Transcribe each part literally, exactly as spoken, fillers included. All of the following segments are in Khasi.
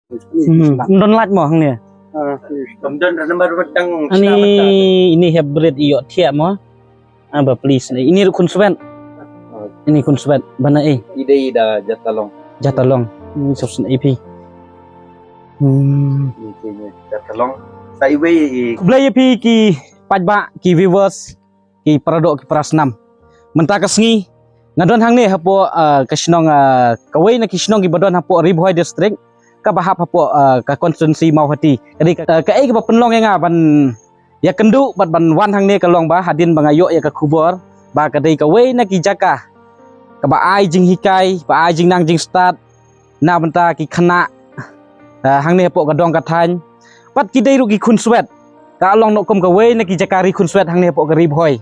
Hmm, ym don light mo hangne. Ah, ym don number batang. Ani, ini hybrid ïoh thiah mo. Ah, ba please. Ini ruh khunswet. Ini khunswet. Bana eh. Ida ida jatalong. Jatalong. Ini sop sne eh phi. Hmm. Ini jatalong. Sa iwei i. Khublei ïa phi ki paidbah, ki viewers, ki para doh ki para snam. Mynta ka sngi nga don hangne hapoh, ah, ka shnong, ah, kawei na ki shnong kiba don hapoh Ri Bhoi District, kaba hap hapoh, ah, ka constituency Mawhati. Ka dei ka, ah, kaei kaba pynlong ïa nga ban ïakynduh bad ban wan hangne ka long ba hadien ba nga ïoh ïa ka khubor ba ka dei kawei na ki jaka kaba ai jinghikai, ba ai jingnang jingstad na bynta ki khynnah, ah, hangne hapoh ka dong ka thaiñ. Bad ki dei ruh ki khunswet. Ka long noh kum kawei na ki jaka ri khunswet hangne hapoh ka Ri Bhoi.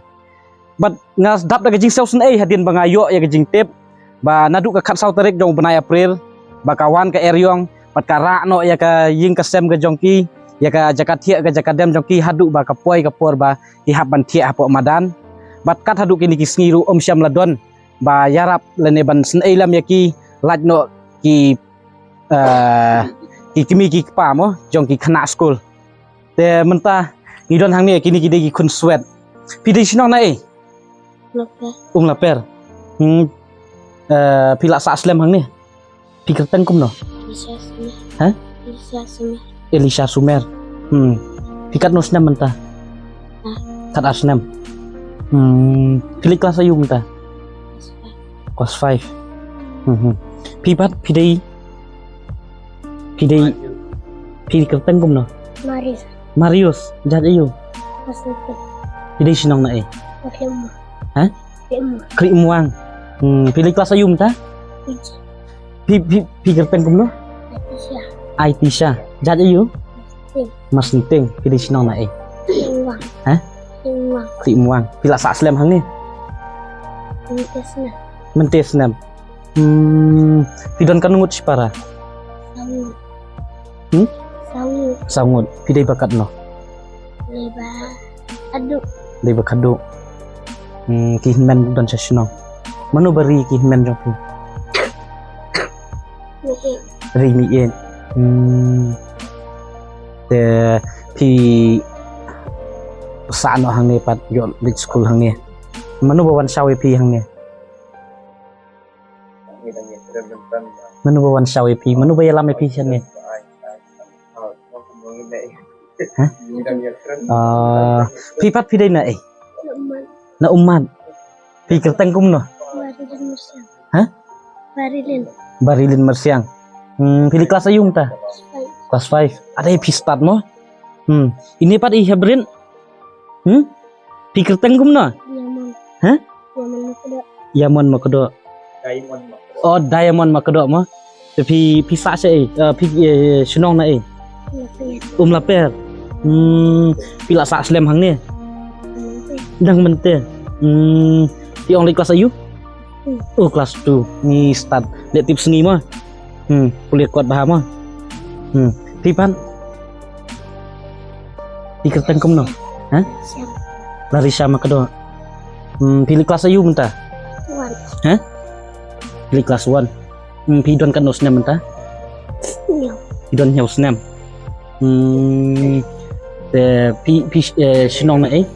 Bad nga dap da ka jingsngewsynei hadien ba nga ïoh ïa ka jingtip ba naduh ka khatsaw tarik jong u bnai April ba ka wan ka eriong bad ka rah noh ïa ka ïing ka sem ka jong ki, ïa ka jaka thiah ka jaka dem jong ki, haduh ba ka poi ka por ba ki hap ban thiah hapoh madan. Bad kat haduh kine ki sngi ruh ym shym la don ba ïarap lane ban synei lem ïa ki, lait noh ki, eh, ki kmie ki kpa mo jong ki khynnah skul. Te mynta ngi don hangne, kine ki dei ki khunswet. Phi dei shnong na ei? Umlaper. Umlaper. Hmm. Eh, phi la sah slem hangne? Phi kyrteng kumno? Elisha Sumer. Ha? Elisha Sumer. Elisha Sumer. Hmm. Phi katno snem mynta? Ah. Khatar snem. Hmm. Phi leit klas aïu mynta? Klas five. Klas five. Hmm. Phi pat, phi dei, phi dei, phi kyrteng kumno? Marius. Marius. Jait aïu? Klas five. Phi dei shnong na ei? Klas lima. Ha? Kri Muang. Hmm, phi leit klas aïu mynta? Phi, phi, phi kyrteng kumno? Aitisha. Aitisha. Jait aïu? Marsynting. Phi dei shnong na ei? Kri Muang. Ha? Kri Muang. Kri Muang. Phi la sah slem hangne? Mynta snem. Mynta snem. Hmm, phi don katno ngut shipara? Saw ngut. Hmm? Saw ngut. Saw ngut. Phi dei ba katno? Dei ba khadduh. Dei ba khadduh. Hmm, ki hynmen don sha shnong. Mano ba ri ki hynmen jong phi? Ri Mih Ïeit. Hmm. Te phi sah noh hangne pat ïoh leit skul hangne. Mano ba wan shaw ïa phi hangne? Mano ba wan shaw ïa phi? Mano ba ïalam ïa phi hangne? Ha? Ah, phi pat phi dei na ei? Na Ummat. Phi kyrteng kumno? Barilin Marsiang. Ha? Barilin. Barilin Marsiang. Hmm, phi leit klas aïu mynta? Klas five. Klas five. Adei phi stad mo? Hmm. Ine pat i hybrid? Hmm? Phi kyrteng kumno? Diamond. Ha? Diamond Makdoh. Diamond Makdoh. Diamond Makdoh. Oh, Diamond Makdoh mo. Te phi, phi sah sha ei? Eh, phi, eh, shnong na ei? Umlaper. Umlaper. Hmm, phi la sah slem hangne? Mynta. Dang mynta. Hmm, phi ong leit klas aïu? Hmm. Oh, klas two. Ngi stad. Leit tip sngi mo. Hmm, pule kot bha mo. Hmm, phi pat? Phi kyrteng kumno? Ha? Larisha Makdoh. Hmm, phi leit klas aïu mynta? One. Ha? Phi leit klas one. Hmm, phi don katno snem mynta? Hynñiew. Phi don hynñiew snem. Hmm, te phi, phi, eh, shnong na ei?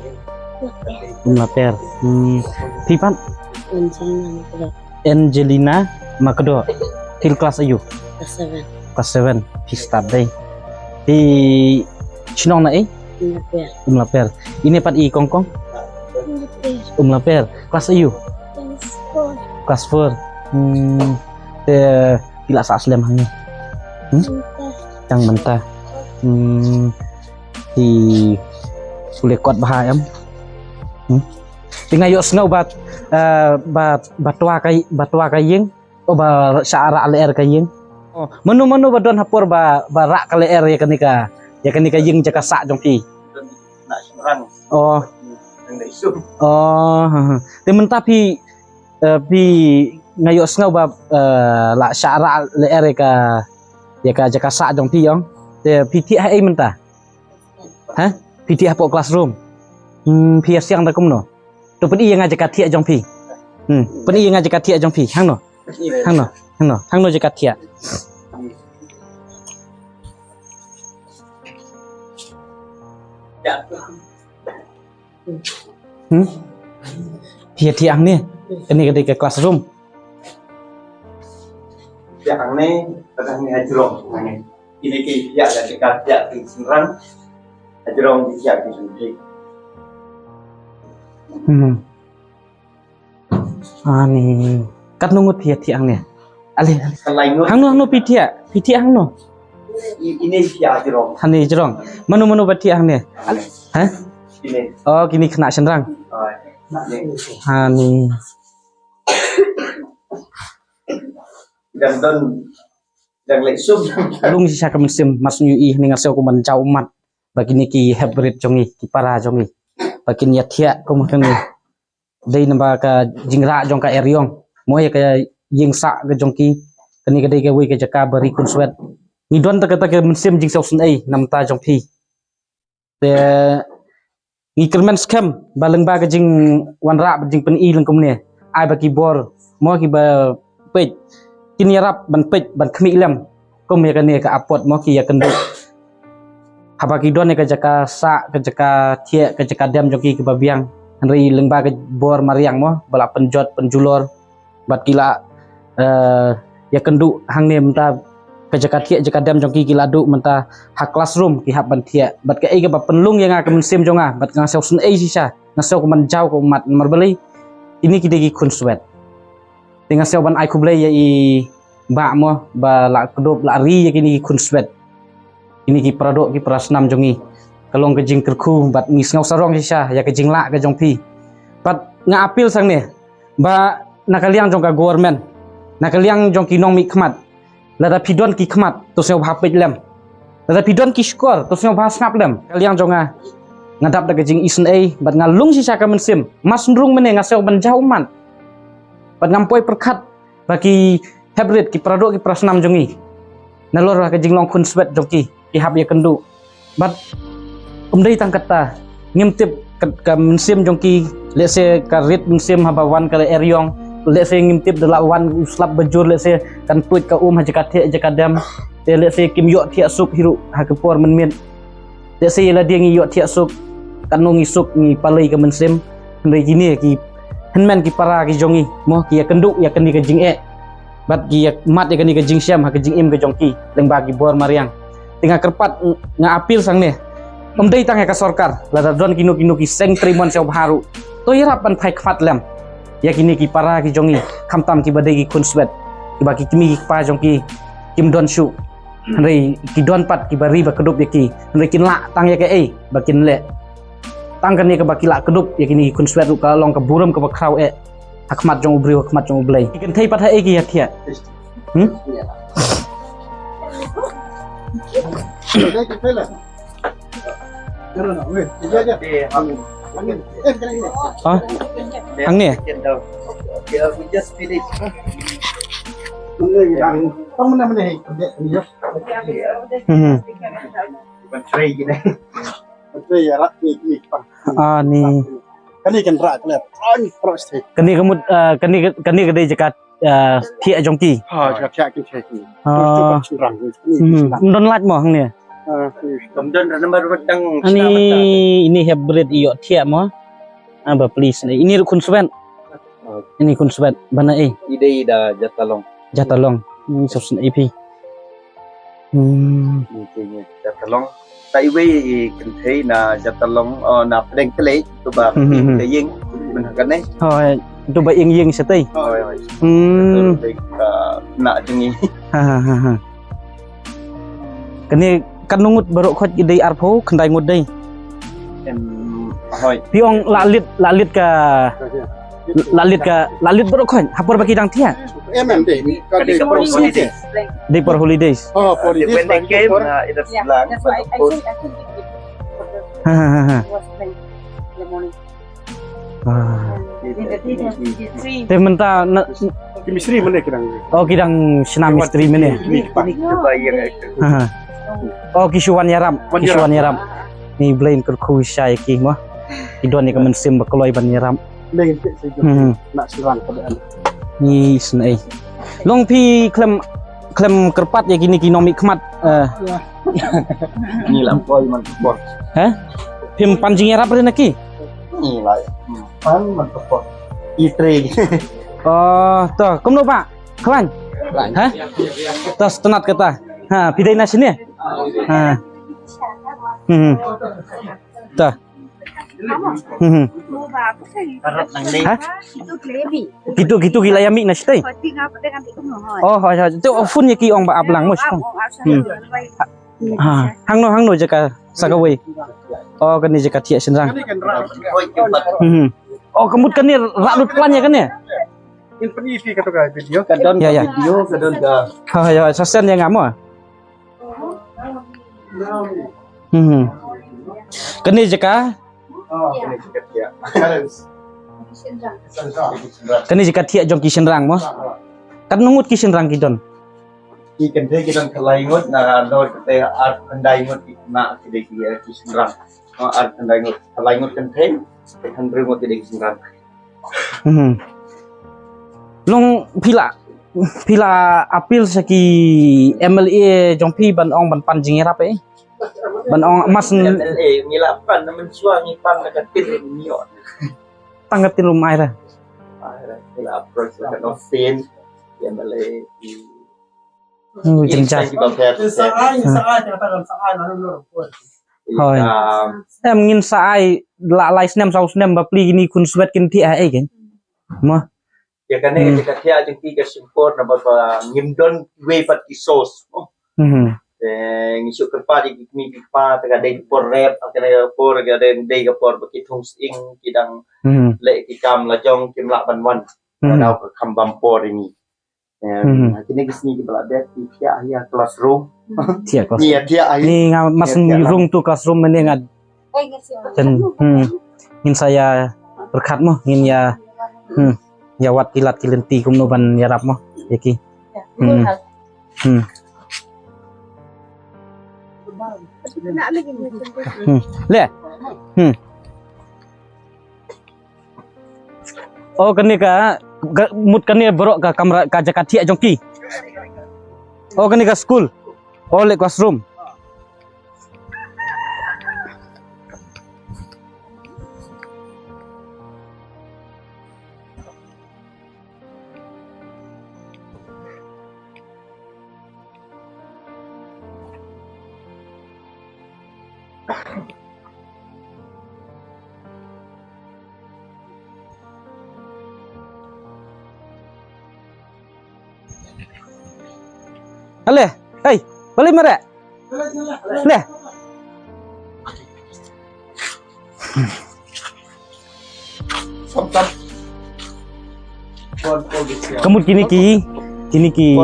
Umlaper. Umlaper. Hmm, phi pat? Angelina Makdoh. Angelina Makdoh. Phi leit klas aïu? Klas seven. Klas seven. Phi stad dei. Phi shnong na ei? Umlaper. Umlaper. Ine pat i kongkong? Umlaper. Umlaper. Klas aïu? Klas four. Klas four. Hmm. Te phi la sah slem hangne? Hmm? Mynta. Tang mynta. Hmm. Phi pule kot bha em? Hmm? Te nga ïohsngew ba, eh, ba, ba twa ka, ba twa ka ïing. Oh, ba shah rah lyer ka ïing. Oh, mano mano ba don ha por ba, ba rah ka lyer ïa kane ka, ïa kane ka ïing jaka sah jong phi? Oh. Oh, ha, ha. Te mynta phi, eh, phi, nga ïohsngew ba, eh, la shah rah lyer ïa ka, ïa ka jaka sah jong phi ong. Te phi thiah ha ei mynta? Ha? Phi thiah hapoh classroom. Hmm, phi ïa siang da kumno? To pyni ïa nga jaka thiah jong phi. Hmm, pyni ïa nga jaka thiah jong phi. Hangno? Hangno? Hangno? Hangno jaka thiah? Hmm? Phi ïa thiah hangne. Kane ka dei ka classroom. Thiah hangne, thiah hangne ha jrong hangne. Kine ki thiah ka thiah ki shynrang. Ha jrong ki thiah ki shynrang. Hmm. Ani. Katno ngut phi ïa thiah hangne? Ale, ale. Ka lai ngut. Hangno, hangno phi thiah? Phi thiah hangno? I, ine thiah jrong. Hangne jrong. Mano, mano ba thiah hangne? Ale. Ha? Ine. Oh, kine khynnah shynrang. Oh, ine. Ani. Dang don, dang leh sum. Lung shisha ka mynsiem, mar shu ïohi hangne nga sngew kum ban jaw ummat. Ba kine ki hep rit jong ngi, ki para jong ngi. Ba kin ïa thiah kum hangne. Dei naba ka jingrah jong ka eriong. Mo ïa ka ïing sah ka jong ki. Kane ka dei kawei ka jaka ba ri khunswet. Ngi don ta kata ka mynsiem jingsngewsynei na bynta jong phi. Te ngi kyrmen skhem ba lyngba ka jingwanrah ba jingpyni lem kumne. Ai ba ki bor mo kiba peit kin ïarap ban peit ban khmih lem. Kum ïa kane ka apot mo ki ïakynduh. Haba ki don ïa ka jaka sah, ka jaka thiah, ka jaka dem jong ki kaba biang. Hynrei lyngba ka bor mariang mo ba la pynjot pynjulor. Bad ki la, eh, ïakynduh hangne mynta ka jaka thiah jaka dem jong ki ki la duh mynta ha classroom ki hap ban thiah. Bad kaei kaba pynlong ïa nga ka mynsiem jong nga bad nga sngew sngewsynei shisha, nga sngew kum ban jaw ka ummat namar balei kine ki dei ki khunswet. Te nga sngew ban ai khublei ïa i Bah mo ba la kdup la ri ïa kine ki khunswet. Kine ki paradoh ki parasnam jong ngi. Ka long ka jingkyrkhu bad ngi sngew sarong shisha ïa ka jinglah ka jong phi. Bad nga appeal sangne ba na ka liang jong ka government, na ka liang jong ki nongmihkhmat, lada phi don ki khmat to sngewbha peit lem. Lada phi don ki shkor to sngewbha sngap lem. Ka liang jong nga, nga dap da ka jingisynei bad nga lung shisha ka mynsiem. Mar shu rung mynne nga sngew ban jaw ummat. Bad ngam poi pyrkhat ba ki hep rit ki paradoh ki parasnam jong ngi. Nalor ba ka jinglong khunswet jong ki ki hap ïakynduh. Bad ym dei tang kata, ngim tip ka, ka mynsiem jong ki, lehse ka rit mynsiem haba wan ka eriong, lehse ngim tip da la wan u slap bajur, lehse kan tuid ka um ha jaka thiah jaka dem. Te lehse kim ïoh thiah suk hi ruh ha ka por mynmiet. Lehse ïa lade ngi ïoh thiah suk, katno ngi suk ngi palei ka mynsiem. Hynrei kine ki hynmen ki para ki jong ngi mo ki ïakynduh ïa kane ka jingeh. Bad ki ïa mad ïa kane ka jingshem ha ka jingim ka jong ki lyngba ki bor mariang. Te nga kyrpad, nga appeal sangne. Ym dei tang ïa ka sorkar, lada don kino kino ki seng trei mon sngewbha ruh to ïarap ban phai khmat lem ïa kine ki para ki jong ngi, khamtam kiba dei ki khunswet, kiba ki kmie ki kpa jong ki kim don shuh. Hynrei ki don pat kiba ri ba kdup ïa ki. Hynrei kin lah tang ïa kaei ba kin leh. Tang kane kaba ki lah kdup ïa kine ki khunswet ruh ka long ka burom kaba khraw eh ha khmat jong u briew, ha khmat jong U Blei. Ki kynthei pat haei ki ïa thiah? Hmm? Ha? Hangne? Hmm. Ani. Kane ka mut, ah, kane ka, kane ka dei jaka, ah, thiah jong ki. Ha, jaka thiah ki thiah ki. Ah. Hmm. Ym don light mo hangne? Ah, ym don. Ani, ini hep rit ïoh thiah mo. Ah, ba please ni. Ini ruh khunswet. Ini khunswet bana eh. I dei da Jatalong. Jatalong. Ini sop syn A P. Hmm. Ini Jatalong. Ta iwei i kynthei na Jatalong, oh, na Pdeng Khlei, tu ba, hmm, hmm, hmm, ka ïing mynta kane. Oh, tu ba ïing ïing shatei. Oh, ïa. Hmm. Na jong ngi. Ha ha ha ha. Kane katno ngut baroh khoit ki dei? Arphew khyndai ngut dei. Em, hoi. Phi ong la lit, la lit ka, la lit ka, la lit baroh khoit ha por ba ki dang thiah. Em, em, dei, ka dei por holidays. Dei por holidays. Oh, por holidays. When they came, uh, it was long, but of course. Ha ha ha ha. Ah. Te mynta na ki mistri mynne ki dang. Oh, ki dang shna mistri mynne. Ha ha. Oh, ki shu wan ïarap, ki shu wan ïarap. Ni Blei un kyrkhu sha ïa ki mo. Ki don ïa ka mynsiem ba kloi ban ïarap. Hmm. Ni sngewsynei. Long phi khlem, khlem kyrpad ïa kine ki nongmihkhmat, eh. Ni lam koi man bor. Heh? Phim pan jingïarap re na ki? Ni lai. Pan man to ko. I trei. Oh, to, kumno ba? Khlaiñ. Ha? To sngewtynnat kata. Ha, phi dei na shane? Ha. Hmm. To. Hmm. Ha? Kitu, kitu ki la ïa mih na shatei. Oh, hooid, hooid. To phone ïa ki ong ba ap lang mo. Hmm. Ha, hangno, hangno jaka sa kawei. Oh, kane jaka thiah shynrang. Hmm. Oh, ka mut kane rah lut plan ïa kane. Ngin pyni phi kato ka video. Ka don ka video, ka don ka. Ha, ïa, sa send ïa nga mo. Hmm. Kane jaka. Oh, kane jaka thiah. Kane jaka thiah jong ki shynrang mo. Katno ngut ki shynrang ki don? Ki kynthei ki don khatlai ngut, na ka dor kata ar khyndai ngut ki khynnah ki dei ki, eh, ki shynrang. Oh, ar khyndai ngut, khatlai ngut kynthei, hynriew ngut ki dei ki shynrang. Hmm. Long phi la, phi la appeal sha ki M L A jong phi ban ong ban pan jingïarap eh. Ban ong mas M L A ngi la pan na mynshuwa ngi pan na ka tin ngi ïoh. Tang ka tin rum ai ra. Ai ra, ngi la approach la ka no tin M L A. Hmm, jynjar. Hooid. Em ngin sa ai la lai snem saw snem ba pli kine khun swet kin thiah ha ei kein. Mo. Ïa kane ka thiah jong ki ka shim por na ba ngim don wei pat ki source. Mo. Hmm. Te ngi shu kyrpad ïa ki kmie ki kpa te ka dei por rep, ka dei por, ka dei, dei ka por ba ki thung sying ki dang leh ki kam la jong kim lah ban wan. Ka dei ka kam bam por ïa ngi. Em, kine ki sngi kiba la dep ki thiah ïa classroom. Thiah classroom. Ngi ïa thiah ïa. Ni nga mas rung tu classroom mynne nga. Ten, hmm. Ngin sa ïa pyrkhat mo, ngin ïa, hmm, ïa wad ki lad ki lynti kumno ban ïarap mo ïa ki. Hmm. Hmm. Hmm. Le. Hmm. Oh, kane ka, ka mut kane baroh ka kamra, ka jaka thiah jong ki. Oh, kane ka school. Oh, le classroom. Ale, hei, balik mare. Le. Ka mut kine ki, kine ki,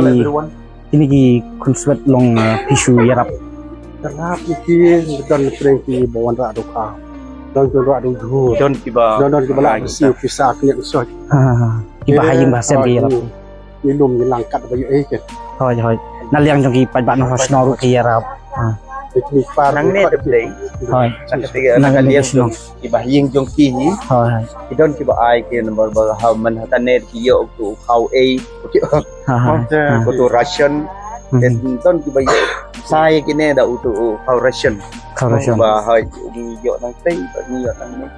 kine ki khun swet long, eh, phi shu ïarap. Ïarap ïa ki, don pyrshah ki ba wanrah dohkha. Don ki wanrah dohkha. Don kiba. Don, don kiba lah bersih pisa kine ki soh. Ha, ha, ha. Kiba ha ïing ba ha sem ki ïarap. Ngi lum ngi lang kat ba ïoh eh ket. Hooid, hooid. Na liang jong ki paidbah nongshong shnong ruh ki ïarap. Ha. Nangne da Blei. Hooid. Na ka liang jong kiba ha ïing jong ki hi. Hooid, hooid. Ki don kiba ai ki number ba ha man ha kane ki ïoh uto u khaw ei. Ha, ha. Uto u ration. Don kiba ïoh sa ïa kine da uto u khaw ration. Khaw ration. Ba hooid ngi ïoh nangtei ba ngi ïoh nangne.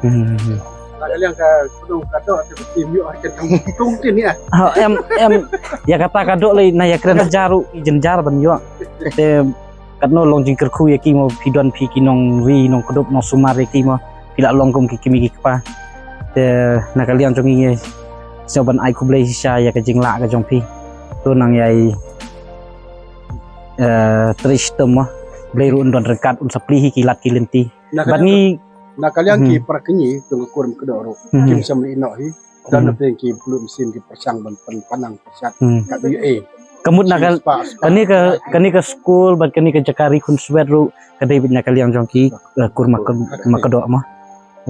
Hmm. Ka liang ka kudung ka doh te phi ïoh ka tung tung tin ïa. Ha, em, em, ïa kata ka doh lei na ïa kren jar ruh jynjar ban ïoh. Te katno long jingkyrkhu ïa ki mo phi don phi ki nongri nongkdup nongsumar ïa ki mo phi la long kum ki kmie ki kpa. Te na ka liang jong ngi sngewbha ban ai khublei shisha ïa ka jinglah ka jong phi. To nang ïai, eh, trei shitom mo. Blei ruh un don ryngkat un sa plie hi ki lad ki lynti. Bad ngi Na ka liang ki para kñi jong ka kur Mykdoh ruh kim shym la ïeh noh hi. Don na pdeng ki pynlut mynsiem ki pyrshang ban pynpaw nang pyrshah ka U A. Ka mut na ka kane ka, kane ka skul bad kane ka jaka ri khun swet ruh ka dei beit na ka liang jong ki, eh, kur Mykdoh mo.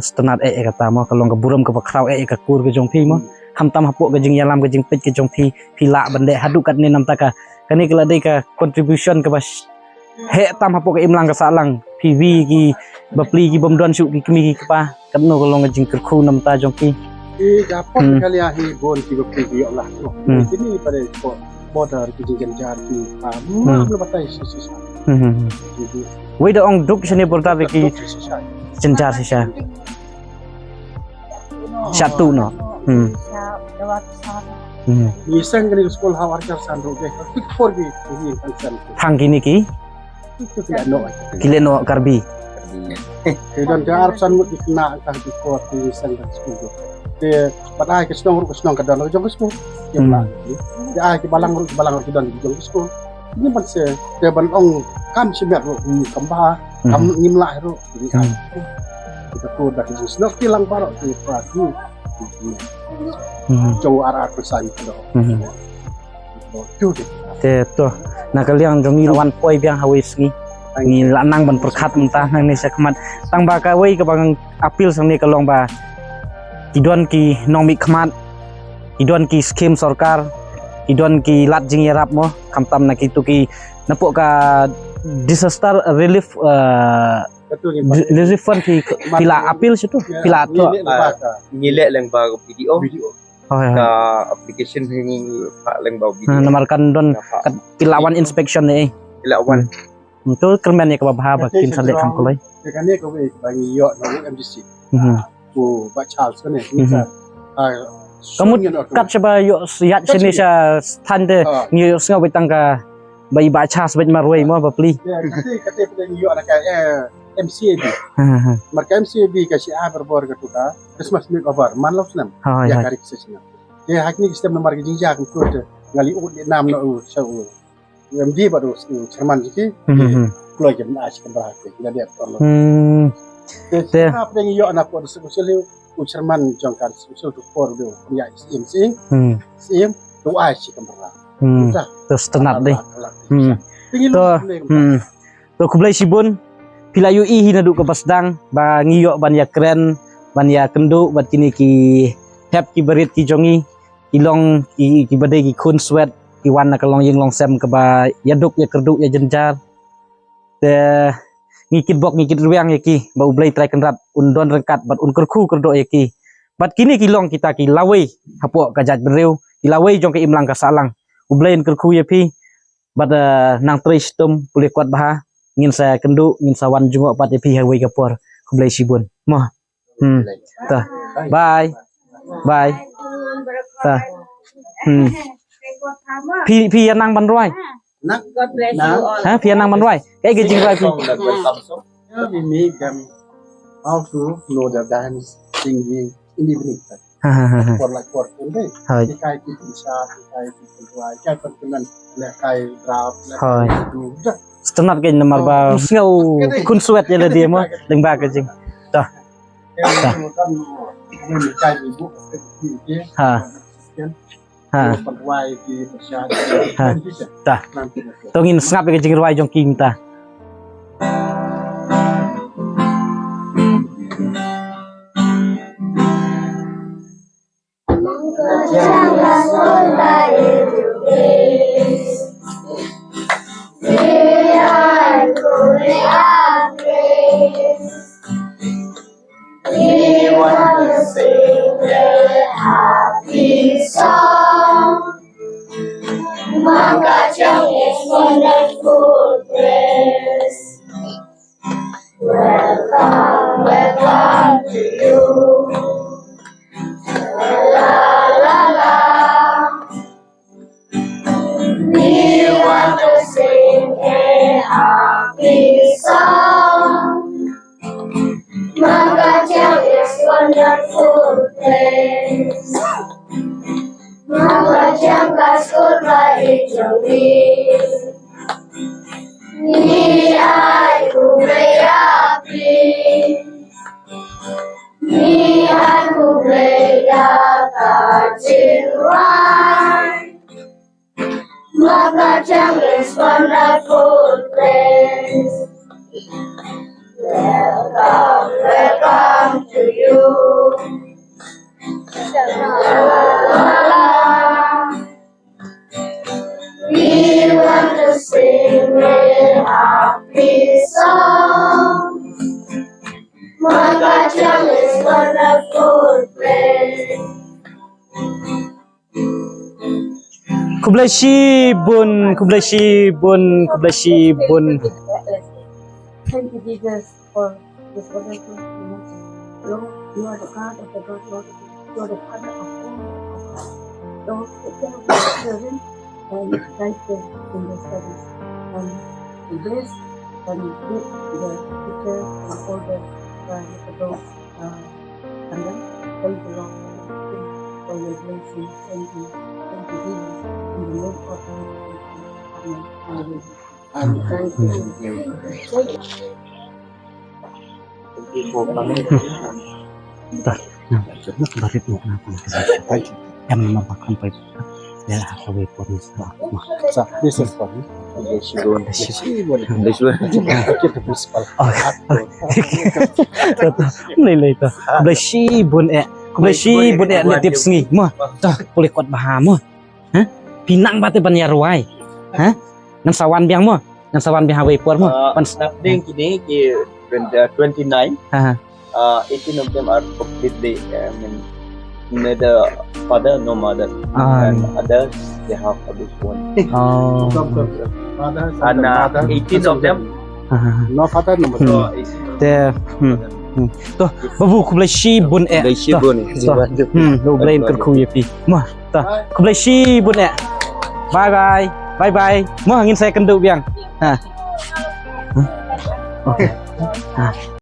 Sngewtynnat eh, eh kata mo ka long ka burom kaba khraw eh, eh ka kur ka jong phi mo. Khamtam hapoh ka jingïalam ka jingpeit ka jong phi phi lah ban leh haduh katne namar ka kane ka la dei ka contribution kaba heh tam hapoh ka imlang ka sahlang phi wi ki bapli ki bym don shuh ki kmie ki kpa katno ka long ka jingkyrkhu namar jong ki. Ki ka por ka lia hi bun ki bapli ki ïoh lah. Kini pada ko border ki jingjynjar ki pa ma batai shisha. Hmm. Wei da ong duk shane border ki jynjar shisha. Shatu no. Hmm. Hmm. Ngi seng kane ka skul ha u ar hajar san ruh, ki por ki, ki kan seng. Tang kine ki? Ki leh noh. Ki leh noh Karbi. Ki don ka arphew san ngut ki khynnah ka ha ki por ki seng ka skul. Te bad ai ka shnong ruh ka shnong ka don ka jong ka skul. Ki Hmm. Bla. Te ai ki balang ruh ki balang ruh ki don ki jong ka skul. Ngi ban se te ban ong kam shimet ruh, hmm, kam bha, kam Hmm. ngim lah ruh. Ngi ai. Hmm. Kita tu da ki jingsngew ki lang baroh ki pra ki. Hmm. Jong ar ar pyrsa ngi ka doh. Hmm. Te to, na ka liang jong ngi wan poi biang ha wei sngi. Ngi la nang ban pyrkhat mynta nangne sha khmat. Tang ba kawei kaba ngan appeal hangne ka long ba ki don ki nongmihkhmat, ki don ki skim sorkar, ki don ki lad jingïarap mo, khamtam na kitu ki napoh ka disaster relief, eh, relief fund ki, ki la appeal sha tu, ki la to. Ngi leh lyngba ka B D O. Hoi, hoi. Ka application hi ngi phah lyngba u B D O. Ha, namar kan don ka pila wan inspection ne. Pila wan. Hmm. Hmm, to kyrmen ïa kaba bha ba kin sa leh kham kloi. Te kane kawei ba ngi ïoh na u M D C. Hmm. U Bah Charles kane. Hmm. Ka mut kat shaba ïoh ïaid shane sha than te ngi ïoh sngew ba tang ka ba i Bah Charles bad marwei mo ba pli. Kate kate pdeng ïoh na ka, eh, M C A B. Ha, ha. Mar ka M C A B ka shi ai barabor ka tu ka Christmas makeover man la u snem. Ha, ha. Ïa ka ri ka snem. Te ha kine ki snem namar ki jingjia kumtu te ngali u nam na u sha u M D bad u chairman jong ki. Hmm, hmm. Kloi ki ban ai shi kamra ki la dep. Hmm. Te ha pdeng ïoh na pdeng u chairman jong ka district council tu por u dei u pynïaid syiem syiem. Hmm. Syiem tu ai shi kamra. Hmm. To sngewtynnat dei. Hmm. To, hmm. To khublei shibun. Phi la ïohi hi naduh kaba sdang ba ngi ïoh ban ïakren, ban ïakynduh bad kine ki hep ki barit ki jong ngi, ki long ki, kiba dei ki khun swet, ki wan na ka longïing longsem kaba ïaduk ïakyrduh ïajynjar. Te ngi kitbok ngi kitrwiang ïa ki ba U Blei Trai Kynrad un don ryngkat bad un kyrkhu kyrdoh ïa ki. Bad kine ki long kita ki lawei hapoh ka jaitbynriew, ki lawei jong ka imlang ka sahlang. U Blei un kyrkhu ïa phi bad, eh, nang trei shitom pule kwah bha, ngin sa kynduh, ngin sa wan jngoh pat ïa phi ha wei ka por. Khublei shibun. Mo. Hmm. Ta. Bye. Bye. Ta. Hmm. Phi, phi ïa nang ban rwai. Nang. Ha, phi ïa nang ban rwai. Kaei ka jingrwai phi? Yeah, we make them how to know the dance, singing in evening time. Ha, ha, ha, ha. For like for today. Hoi. Ki kai ki pynsa, ki kai ki pynrwai, kai pynkynnen, leh kai rap, leh kai du. Sngewtynnat kein namar ba sngew khun swet ïa lade mo, lyngba ka jing. Ta. Ta. Ha. Ha. Ha. Ta. To ngin sngap ïa ka jingrwai jong ki mynta. We want to sing a happy song. Mangkachang is wonderful place. Welcome, welcome to you. La, la, la. We want to sing a happy song. Mangkachang is wonderful place. Mangkachang ka skul ba ïeit jong ngi. Ngi ai khublei ïa phi. Ngi ai khublei ïa ka jingrwai. Mangkachang is wonderful place. Welcome, welcome to you. We want to sing a happy song. Mangkachang is wonderful place. Khublei shibun, khublei shibun, khublei shibun. Thank you, Jesus, for this wonderful moment. Lord, you are the God of the God, Lord. You are the Father of all of us. Lord, take care of your children and guide them in their studies. And bless and lead the teachers and all the, uh, adults, uh, and then thank you, Lord, for your blessing. Thank you. Thank you, Jesus. In the name of Jesus. Amen. Hallelujah. Tah. Nah, barit mo na pun. Em, nama bakhan pa. Ya, aku wait for this. Sa, this is for me. Oh, nilai tu. Khublei shibun eh. Khublei shibun eh, le tip sngi. Mo. Tah, pule kot baha mo. Ha? Phi nang ba te ban ïa rwai. Ha? Ngan sa wan biang mo. Ngan sa wan biang ha wei por mo. Uh, Pan s- na pdeng kine ki twenty, uh, twenty-nine. Ha, ha. Uh, eighteen of them are completely, I mean, neither father nor mother. Ah. And others, they have at least one. Oh. Father and, uh, mother, eighteen of them. Ha, ha, ha. No father, no mother. Hmm. So, eighteen of them. Te, hmm. Hmm. To, babu, khublei shibun eh. Khublei shibun eh. To, to. Hmm, lo blei kyrkhu ïa phi. Mo. To, khublei shibun eh. Bye bye. Bye bye. Mo, ngin sa ïakynduh biang. Ha. Okay. Ha.